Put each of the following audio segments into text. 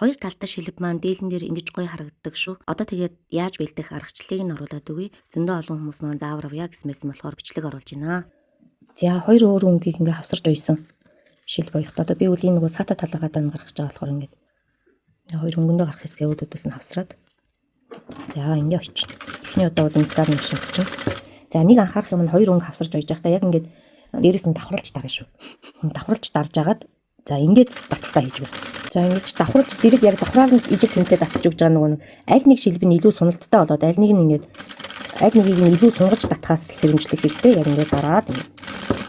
Хоёр талтай шилб маань дээлэн дээр ингэж гоё харагддаг шүү. Одоо тэгээд яаж бэлдэх аргачлалыг нь оруулаад өгье. Зөндөө олон хүмүүс маань заавар авъя гэсэн байсан болохоор бичлэг оруулж байна. За хоёр өөр өнгийг ингээ хавсарч уйсан шилб оёхт. Одоо би үл энэ нөгөө сата талаагаа дан гаргаж байгаа болохоор ингээд хоёр өнгөндөө гарах хэсгээ өөдөөс нь хавсраад за ингээ очив. Эхний удаа бол энэ талаар нь шинжчихэв. За нэг анхаарах юм нь хоёр өнгө хавсарч ойж байхдаа яг ингээд дээрээс нь давхарлаж дарна шүү. Давхарлаж дарж агаад за ингээд баталгаа хийж өгнө. За ингэж давхарлаж зэрэг яг давхраар нь ижил тэнтэй татчих өгч байгаа нөгөө нэг аль нэг шилб нь илүү суналттай болоод аль нэг нь ингээд аль нэгийг нь илүү сунгаж татхаас сэрэмжлэх хэрэгтэй. Яг ингээд дараад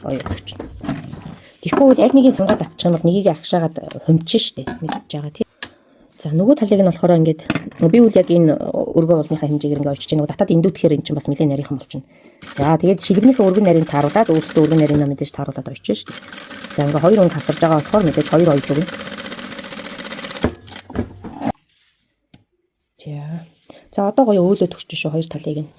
оёод өгч. Тэгэхгүй бол аль нэгийг сунгаад татчих юм бол нэгийг агшаагаад хумчин штэ мэдчихэж байгаа тий. За нөгөө талыг нь болохоор ингээд би үл яг энэ өргөө уулныхаа хэмжээгээр ингээд очиж нөгөө татаад эндүүтгэхээр эн чинь бас нэлээд нарийнхан болчихно. За тэгээд шилбэнийхээ өргөн нарийн тааруулаад өөрсдөө өргөн нарийнаа мэдээж тааруулаад очиж штэ. За ингээд хоёр өнгө хавсарж байгаа болохоор мэдээж хоёр ойж өгнө. За. За одоо гоё өөлөд өгч шүү хоёр талыг нь.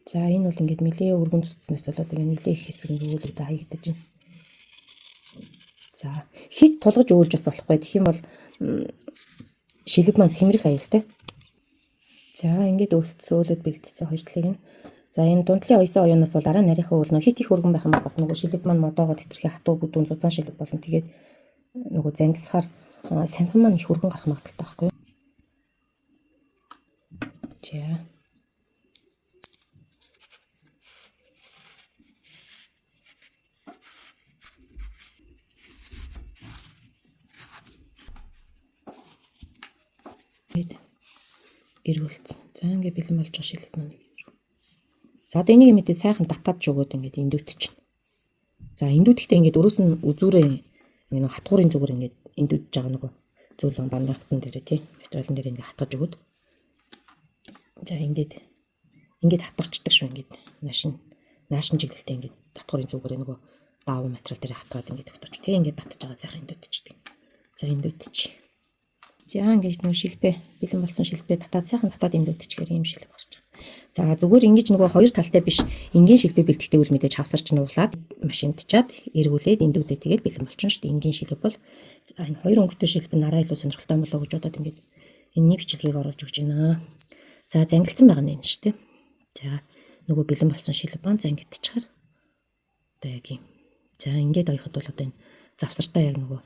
За энэ бол ингээд нэлээ өргөн цэцнээс болоод ингээд нэлээ их хэсэг ингээд өөлөд хаягдаж байна. За хит тулгаж өөлж бас болохгүй. Тэгэх юм бол шилэг маань сэмрэх аюултай. За ингээд өөлцсөн өөлөд бэлдсэн хоёр талыг нь. За энэ дундлын оёсон оёоноос бол арай нарийнхан өөлнө. Хит их өргөн байх юм бол бас нөгөө шилэг маань модоогоо тэтгэх хатуу бүдүүн зузаан шилэг болно. Тэгээд нөгөө зангисахаар самхан маань их өргөн гарах магадaltaй байхгүй юу? За. Эргүүлсэн. За ингээд бэлэн болж байгаа шилэг маань. За одоо энийг мэдээ сайхан татаад ч өгөөд ингээд эндүүтчихнэ. За эндүүтэхдээ ингээд өрөөс нь үзүүрээ ингээд нэг хатгуурын зүгээр ингээд эндүүдж байгаа нөгөө зүйл бандагтан дээр тий материалын дээр ингээд хатгаж өгөөд. За ингээд ингээд хатгарчдаг шүү ингээд наашин чиглэлтэй ингээд татгуурын зүгээр нөгөө даавуу материал дээр хатгаад ингээд өгдөж. Тэг ингээд татж байгаа сайхан эндүүдчихдэг. За эндүүдчих. За ингээд нөгөө шилбэ бэлэн болсон шилбэ татаад сайхан татаад эндүүдчихээр ийм шилб гарч байгаа. За зүгээр ингэж нөгөө хоёр талтай биш энгийн шилбэ бэлтгэхдээ үл мэдээж хавсарч нуглаад машиндчаад эргүүлээд эндүүдээ тэгээд бэлэн болчихно шүү дээ. Энгийн шилб бол за энэ хоёр өнгөтэй шилб нь арай илүү сонирхолтой болоо гэж бодоод ингээд энэний бичлэгийг оруулж өгч байна. За зангилцсан байгаа нь энэ шүү дээ. За нөгөө бэлэн болсон шилб маань зангидчихаар одоо яг юм. За ингээд оёход бол одоо энэ завсартай яг нөгөө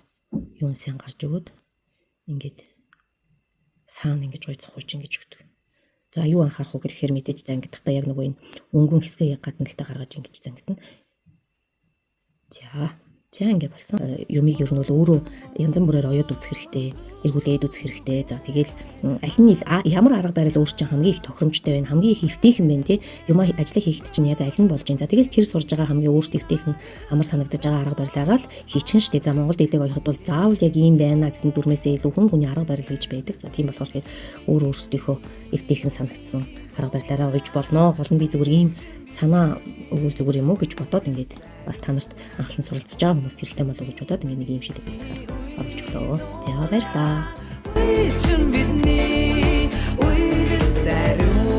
юун сайн гарч өгөөд ингээд саан ингэж гоё цохууч ингэж өгдөг. За юу анхаарах вэ гэхээр мэдээж зангидахдаа яг нөгөө энэ өнгөн хэсгээ яг гадналтай гаргаж ингэж зангидна. За. За ингэ болсон. Юмыг ер нь бол өөрөө янз бүрээр оёод үзэх хэрэгтэй, эргүүлээд үзэх хэрэгтэй. За тэгэл аль нь ямар арга барил өөр чинь хамгийн их тохиромжтой байна, хамгийн их эвтэйхэн байна тий. Юмаа ажлыг хийхэд чинь яг аль нь болж байна. За тэгэл тэр сурж байгаа хамгийн өөрт эвтэйхэн амар санагдаж байгаа арга барилаараа л хийчихэн штэ. За Монгол дэлийг оёход бол заавал яг ийм байна гэсэн дүрмээсээ илүү хүн хүний арга барил гэж байдаг. За тийм болохоор тэгээд өөр өөрсдийнхөө эвтэйхэн санагдсан арга барилаараа ойж болно. Гол нь би зүгээр ийм санаа өгвөл зүгээр юм уу гэж бодоод ингээд бас та нарт анхлан суралцж байгаа хүмүүст хэрэгтэй болов гэж бодоод ингээд нэг ийм шилэг бэлтгэхээр оруулж өглөө. За баярлалаа. Чин бидний үйл сариу.